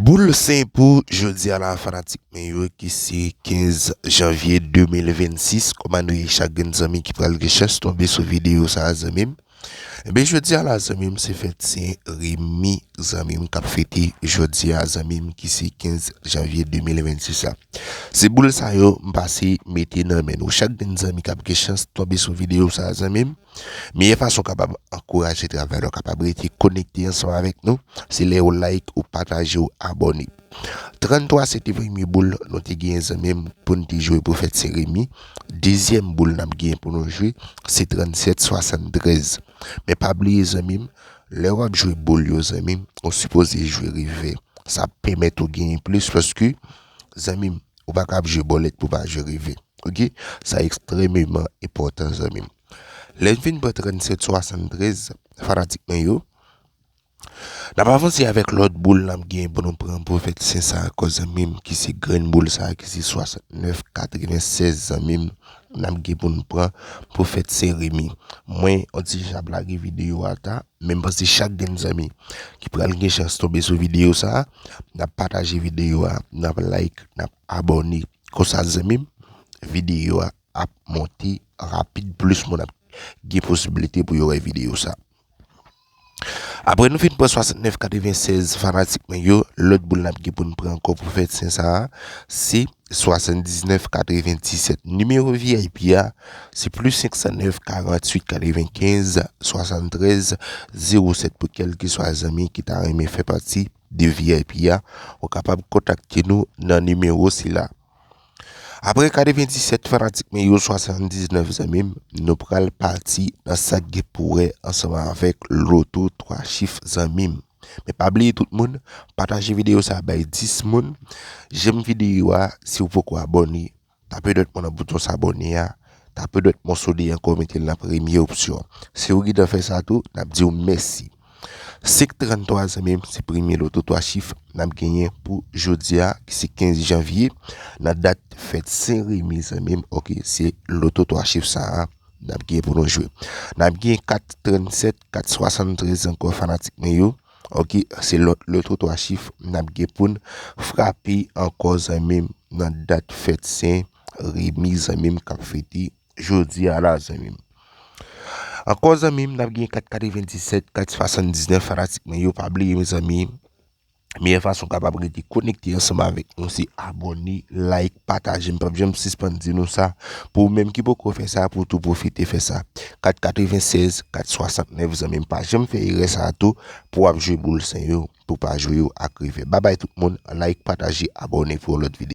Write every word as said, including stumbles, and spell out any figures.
Boul sen pou jodi a la, fanatik mwen yo, ki se kenz janvye de mil vennsis. Kòman nou ye, chak grenn zanmi ki pral gen chans tonbe sou videyo sa a, zanmi m? Ebyen, jodi a la, zanmi m, se fèt Sen Remi, zanmi m, k ap fete jodi a, zanmi m, ki se kenz janvye de mil vennsis la. Se boul sa yo m pase mete nan men nou. Chak grenn zanmi k ap gen chans tonbe sou videyo sa a, zanmi m, meyè fason w kapab ankouraje travay la, w kapab rete konekte ansanm avèk nou, se lè ou like, ou pataje, ou abòne. Tranntwa se te premye boul nou te genyen, zanmi m, pou n te jwe pou fèt Sen Remi. Dezyèm boul n ap genyen pou nou jwe, se trannsèt swasanntrèz. Men pa bliye, zanmi m, lè w ap jwe boul yo, zanmi m, ou sipoze jwe revè. Sa ap pèmèt ou genyen plis paske, zanmi m, ou pa ka ap jwe bòlèt pou w pa jwe revè. Oke? Sa ekstrèmeman enpòtan, zanmi m. Lè n fin pran trannsèt swasanntrèz, fanatik mwen yo, n ap avanse avèk lòt boul n ap genyen pou nou pran pou fèt Sen sa a ankò, zanmi m, ki se grenn boul sa a, ki se swasantnèf katrevensèz, zanmi m, n ap gen pou nou pran pou fèt Sen Remi. Mwen, on ti jan ap lage videyo a ta, men m panse chak grenn zanmi ki pral gen chans tonbe sou videyo sa a, n ap pataje videyo a, n ap like, n ap abòne. Konsa, zanmi m, videyo a ap monte rapid, plis moun ap gen posiblite pou yo wè videyo sa. Apre nou fin pran swasantnèf katrevensèz, fanatik mwen yo, lòt boul n ap gen pou n pran ankò pou fèt Sen sa a, se swasanndiznèf katrevenndisèt. Nimewo V I P a, se plis senk san nèf karanntuit katrevenkenz swasanntrèz zewo sèt. Pou kèlkeswa zanmi ki ta renmen fè pati de V I P a, ou kapab kontakte nou nan nimewo sila. Apre katrevendisèt, fanatik mwen yo, swasanndiznèf, zanmi m, nou pral pati nan sa k gen pou wè ansanm avèk loto twa chif, zanmi m. Men pa bliye tout moun, pataje videyo sa a bay dis moun. Jèm videyo a, si w poko abòne, tape dwèt mwen nan bouton sabòne a, tape dwèt mwen sou li ankò, mete l nan premye opsyon. Si w gentan fè sa tou, n ap di w mèsi. Senk tranntwa, zanmi m, se premye loto twa chif n ap genyen pou jodi a, ki se kenz janvye, nan dat fèt Sen Remi, zanmi m. Oke, se loto twa chif sa a n ap genyen pou nou jwe. N ap genyen kat trannsèt, kat swasanntrèz ankò, fanatik mwen yo. Oke, se lòt loto twa chif n ap gen pou n frape ankò, zanmi m, nan dat fèt Sen Remi, zanmi m, k ap fete jodi a la, zanmi m. Ankò, zanmi m, n ap gen kat katrevendisèt, kat swasanndiznèf, fanatik mwen yo. Pa bliye, mezanmi, meyè fason w kapab rete konekte ansanm avèk nou, se abòne, like, pataje. M p ap janm sispann di nou sa. Pou ou menm ki poko fè sa, pou w tou pwofite fè sa. Kat katrevensèz, kat swasantnèf, zanmi m, pa janm fè erè sa a tou, pou w ap jwe boul sen yo, pou w pa jwe yo ak revè. Babay tout moun, like, pataje, abòne pou yon lòt videyo.